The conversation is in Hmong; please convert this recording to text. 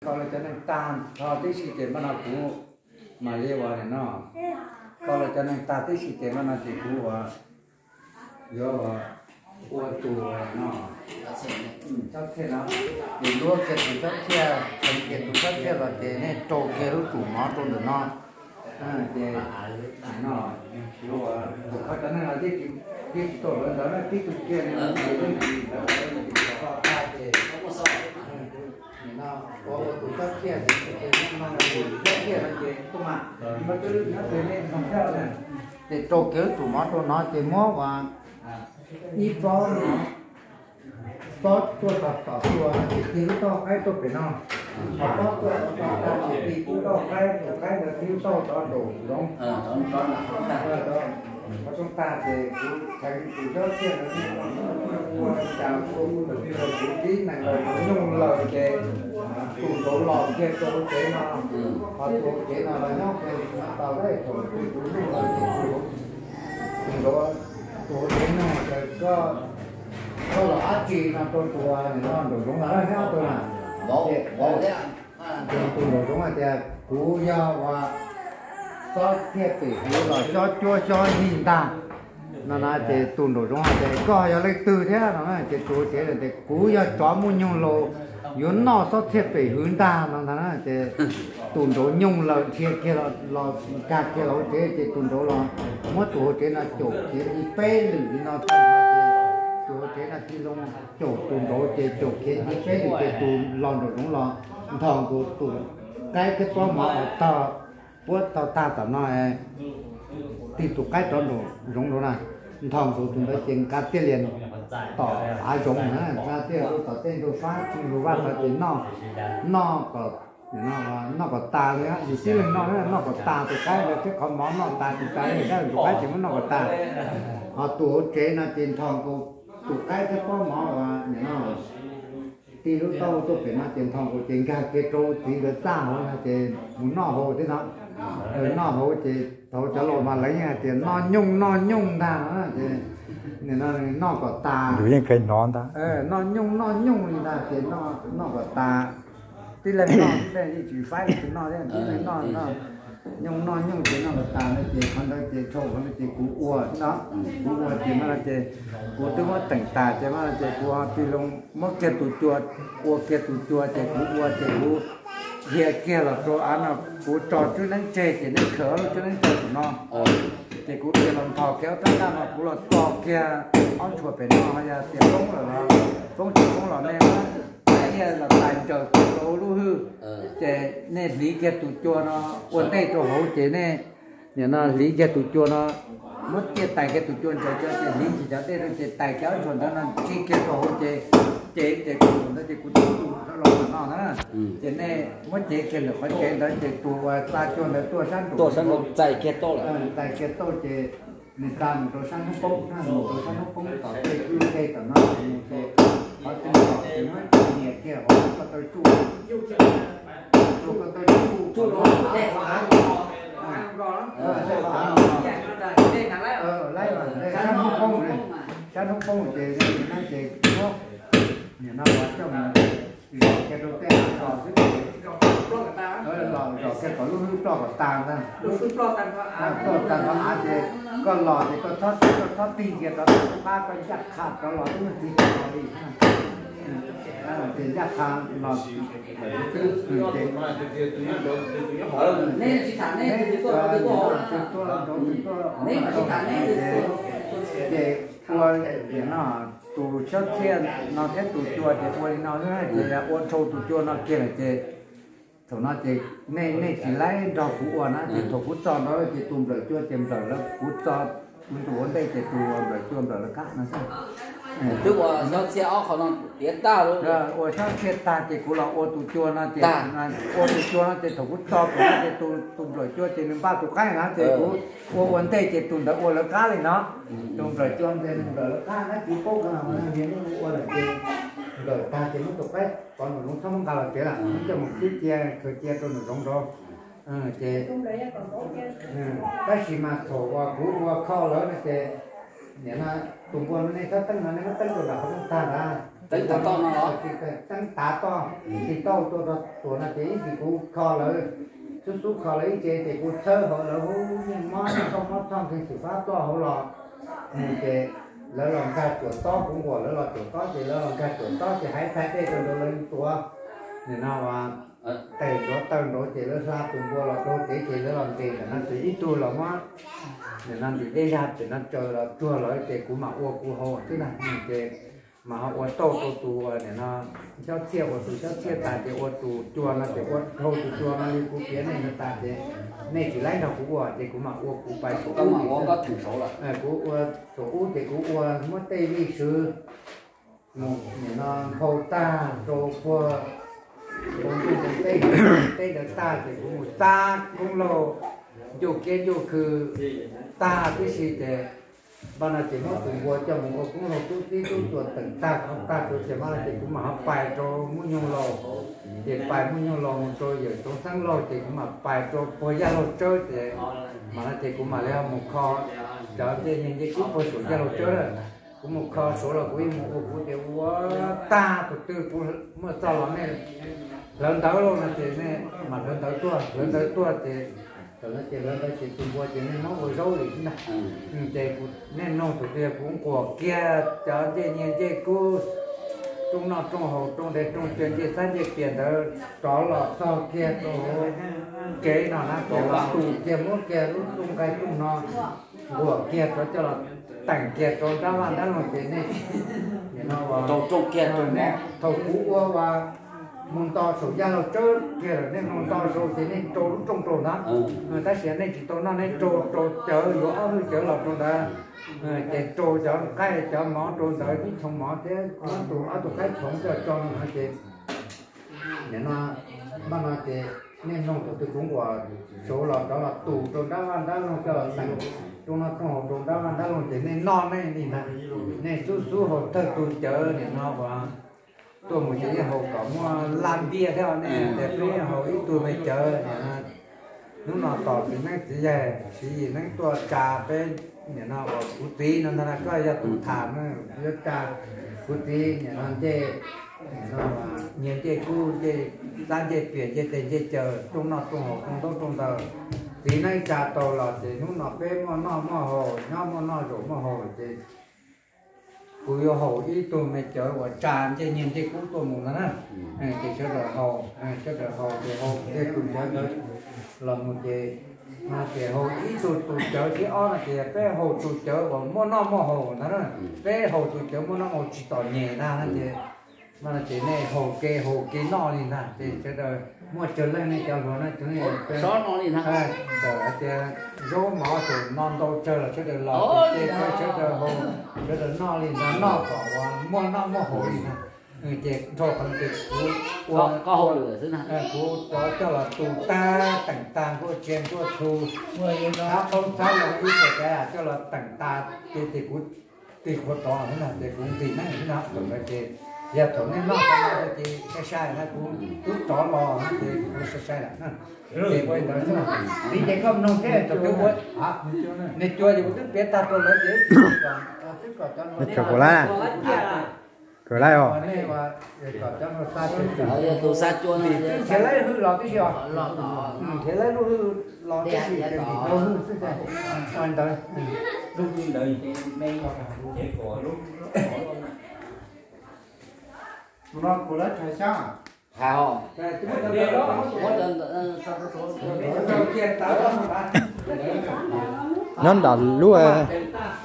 Kho lawv cov neeg tag nrho tib si ces npaj no kuv mam li ua no, kho lawv cov neeg tag tib si ces npaj no ces kuv ua, yuav ua tus no, tsob txhiaj no, ces luab kiag tus tsob txhiaj, txheev kiag tus tsob txhiaj los ces nej rau kiag lub tus mov rau ntawm no. Ces no, kuv ua tus kho cov neeg los yeej tsis tau lawv ntawd na, tib tug kiag li no yeej tsis tau lawv, yeej tsis tau tag ces no, ua ua tus tsob txhiaj ces tus tsob txhiaj no ces tuaj mas, nyob twg nyob twg nej ntog thiab na, ces rau kiag lub tus mov rau no ces muab ua ib pob no, pob tuaj tom tom tuaj no ces tig lub tauj qaib tuaj pem no, ho pob tuaj tom tom tag ces tig lub tauj qaib, tus qaib ntawd tig lub tauj rov nraum zoov, rov roob tag ces kuv txheev tus tsob txhiaj ntawd ua cas ua kuv tib neeg lawm nyooj lawm ces tus nraud los kiag rau hauv tsev no, ho tus hauv tsev no los nyob kiag tau lawm thaum twg kuv nyooj lawm ces tus nraud, tus hauv tsev no tias koj, koj los dab tsi no rau tus no nraum zoov no thiab tus na. Ces tus nraum zoov hais tias kuv yog ua tsob txhiaj pem hwv los xyob cuab xyob yig ntag no na. Ces tus nraum zoov hais tias koj yog leej twg thiab no na. Ces tus hauv tsev tias kuv yog tsov muaj nyoog laus yuav noj tsob txhiaj pem hwv ntag no ntag na. Ces tus nraud nyooj lawm dhia kiag los nkag kiag los hauv tsev ces tus nraud los muab tus hauv tsev no caum khiav ib peb lwm li no tag nrho ces tus hauv tsev no tig loo caum tus nraud ces caum khiav ib peb lwm ces tus los nraum zoov los nthos nkaus tus qaib thiab pob mov uas tog puab tau tag tom no, tig tus qaib rov nraum zoov nraud na, nthos nkaus tus ntawd ces nqa tiaj lias tom av zoov na, nqa tiaj ua tom tej ntug fab ntug vaj tod ces noj, noj kom, noj kom tas li, yus tib leeg noj, noj kom tas tus qaib ntawd thiab qhov mov noj tas tus tas li, tus qaib ces muab noj kom tas. Ho tus hauv tsev no ces nthos nkaus tus qaib thiab pob mov uas nim no tig lub tauj tuaj pem no ces nthos nkaus ces nkag kiag rau txiv nkawd txaj hauv no ces mus noj hauv thiab no. Noj hauv ces thaum cov laus mas lawv yeej hais tias noj nyooj noj nyooj ntag no ces nim no noj kom tas, yus yeej kheev hnov ntag, noj nyooj noj nyooj li ntag ces noj kom tas. Tib leeg noj tib leeg yeej tsis faib li tus noj thiab, tib leeg noj noj nyooj noj nyooj ces noj kom tas no ces qhov ntawd ces dhau qhov ntawd ces kuv ua thiab no, kuv ua ces no ces kuv twb muab teem tas ces no ces kuv ho tig loo muab kiag tus cua, ua kiag tus cua ces kuv ua ces kuv dhia kiag los rau av no, kuv tso tswb neeb tseg ces nej khaws ob lub tswb neeb tseg tus no. Ces kuv dhia los nthos kiag ob rab ntaj no kuv los tso kiag ob ntshua pem no, yog tias poob lawm los poob tsis poob los nej muab ib los tais ntsaws rau lub hwj, ces nej hliv kiag tus cua no ua ntej rau hauv ces nej nim no hliv kiag tus cua no, muab ciaj tais kiag tus cua ntsaws cua ces hliv ntsis cov dej rau ces tais kiag ob ntshua ntawd no tsi kiag rau hauv ces, ces ces tus ntawd ces kuv tus los no na, ces nej muab cev kiag lawm qhov tsev ntawd ces tus uas xa cua ntawd tuaj sab nraum, txais kiag tauj lawm, txais kiag tauj ces nws xa mus rau sab hnub poob, mus rau sab hnub poob tom tej kwj tej tom no mus ces qhov twg los ces muab nias kiag hauv koj tau tsuj, rau koj tau tsuj, tsuj rau av, av, av, sab hnub poob, sab hnub poob ces, ces muab nim no coj mus zom kiag rau tej av zos xwb ces los zom kiag kom lub hwj ploj kom tas ntag, ploj tag nrho av ces koj los ces koj txhob, koj txhob tig kiag rov qab, koj ncaj qha rov los twb tsis tau li. Ces ncaj qha los xwb ces, ces ua no, tus xyob txhiaj no thiab tus cua ces ua li no xwb ces ua dhau tus cua no kiag lawm ces thaum no ces nej, nej tsis laib nrog kuv ua na ces thaum kuv txo nrad ces tus nplawm cua ces nplawm lawv, kuv txo, kuv tus ua ntej ces tus nplawm cua nplawm lawv kab no xwb. Twb ua xyob txhiaj ob qho no tiav tag lawm, ua xyob txhiaj tag ces kuv los ua tus cua no ces, ua tus cua no ces thaum kuv txo tus no ces tus nplawm cua ces nws npaj tus qaib na ces kuv ua ua ntej ces tus ntawd ua lawv kab li no. Tus nplawm cua ces nplawm lawv kab na, kuv paub ko no niag ua lawm ces nplawm tag ces muab tus qaib pov nraum zoov txhob muab nqa los tsev lawm, muab coj mus khwb cia khaws cia rau nraum zoov nraud. Ces tab sis mas thaum uas kuv ua khau lawm no ces nim no tus npua no nej txhob teeb no, nej muab teeb rau nram qhov rooj tag ntag. Teeb tav toj, tig tauj tuaj rau tuam no ces ib ntsis kuv kho lawv, xub xub kho lawv ib ce ces kuv txhawb hauv lawv hub niag mob niag txoj mob txoj nkeeg xwm fab ploj hauv los mus ces lawv los nkag cuam tob, kuv nquam lawv los cuam tob ces lawv los nkag cuam tob ces hais thaij dej rau nraud lawv tuav, nim no ua tes nraud taw nraud ces lawv hla tus npua los rau kev ces lawv los ntes ntawm no ces ib tug los muab nim no ntim dej zaj pem no tsaws los tsuag lawm ces kuv mam ua kuv hauv xwb na ces mam ho ua tauj rau tus uas nim no xyob txhiaj, ua tus xyob txhiaj tas ces ua tus cua no ces ua dhau tus cua no li kuv piav nej ntawd tas ces nej tsis laib nrog kuv ua ces kuv mam ua kuv pais saum ub. Kuv ua saum ub ces kuv ua muab tej vij swv mus nim no nphau tag rau puag rau ntuj rau teb, teb ntawd tag ces kuv mus txab koob laug ncuj kiab ncuj khw tag tib si ces npaj no ces muab tus npua coj mus ua koob laug tub txib tub tuas teem tag tag rau ces npaj no ces kuv mam ho pais rau Muaj Nyoog Laus, ces pais Muaj Nyoog Laus mus rau Yawm Tsoov Xeeb Laug ces kuv mam pais rau puag Yaj Laug Tsawb ces mam no ces kuv mam li ho mus kho cov ncej nyiaj ncej kub puag saum Yaj Laug Tsawb lawm. Kuv mus kho saud los kuv yeej mus ua kuv ces ua tag tus twg kuv muaj txoj los nej hlawv ntawv lauj no ces nej mam hlawv ntawv tuaj, hlawv ntawv tuaj ces thaum no ces hlawv ntawv ces tus npua ces nej muab ua zaub li xwb ntag. Ces nej mloog tus twg kuv nquam kiag cov ncej nyiaj ncej kub rooj noj rooj haus rooj nres rooj cawv ncej xab ncej pias ntawd rov los txog kiag rau hauv kev no na ces los tus kiag muab kiag lub rooj nqaij rooj no nquam kiag rov coj los teem kiag rau nrab vaj nrab loog ces nej, thaum kuv ua ua mus nto saum Yaj Laug Tsawb kiag lawm nej mloog nto saud ces nej rau lub rooj rau ntawd, tab sis nej tsis tau noj nej rau rau cawv yuav ob hwj cawv los rau ntawd ces rau cov nqaij cov mov rau ntawd ib thoov mov thiab ob tug qaib thoov coj tso no ces nim no npaj no ces nej mloog tus twg kuv nquam saud los rov los tus rau nrab vaj nrab loog coj los teem rooj noj rooj haus rau nrab vaj nrab loog ces nej noj nej li ntag. Nej xub xub haus thawj tug cawv nim no uas tuaj mus ces yeej haus kom muaj laj ntiaj thiab nej tias peb haus ib tug me cawv nim no hnub no tos txiv neeb txiv yaig txiv yim neeb tuaj tsa peb nim no uas kuv txiv no ntag na koj yog tus tham no yuav tsa kuv txiv nim no ncej nyiaj ncej kub ncej xab ncej pias ncej tes ncej caws rooj noj rooj haus rooj ntaub rooj ntawv. Txiv neeb tsa tau los ces hnub no peb muaj noj muaj haus nyob muaj noj zaum muaj haus ces kuv yuav haus ib tug me cawv uas tsa ncej nyiaj ncej kub tuaj mus no na. Ces sawv daws haus, sawv daws haus ces haus kiag tus cawv ntawd los mus ces no ces haus ib tug tus cawv thib ob no ces peb haus tus cawv uas muaj noj muaj haus ntag na. Peb haus tus cawv muaj noj muaj haus tsis txom nyem ntag no ces no ces nej haus ke haus ke noj li ntag ces sawv daws muaj tsawg leej nej cov hluas no tseem li ntag. Hais tias zaub mov tseem no ntau tsawg los sawv daws los ces sawv daws haus sawv daws noj li ntag, noj kom uas muaj noj muaj haus li ntag. Ces dhau qhov no ces kuv ua, kuv rov coj los tu tag teem tag nkuaj tsia nkuaj txhu, thab qoob thab loo ib puas tsav yam coj los teem tas ces ces kuv tig qhua rov xwb no ces kuv nqis neeb xwb no. Thaum ntawd ces yog thaum nej noj tau no ces sai sai na, kuv twb rov los no ces kuv sai sai lawm na. Ces ua li ntawd xwb no. Txiv ces koj mloog thiab thaum twb ua, nej cua ces kuv twb piav tag rau lawv ces twb kom cov no, twb kom cov no xa, twb nrhiav laib hwj los tib si os. Nrhiav laib lub hwj los tib si ces ntim tau hwj xwb ces ua li ntawd. Nyob nram lub, lub tog.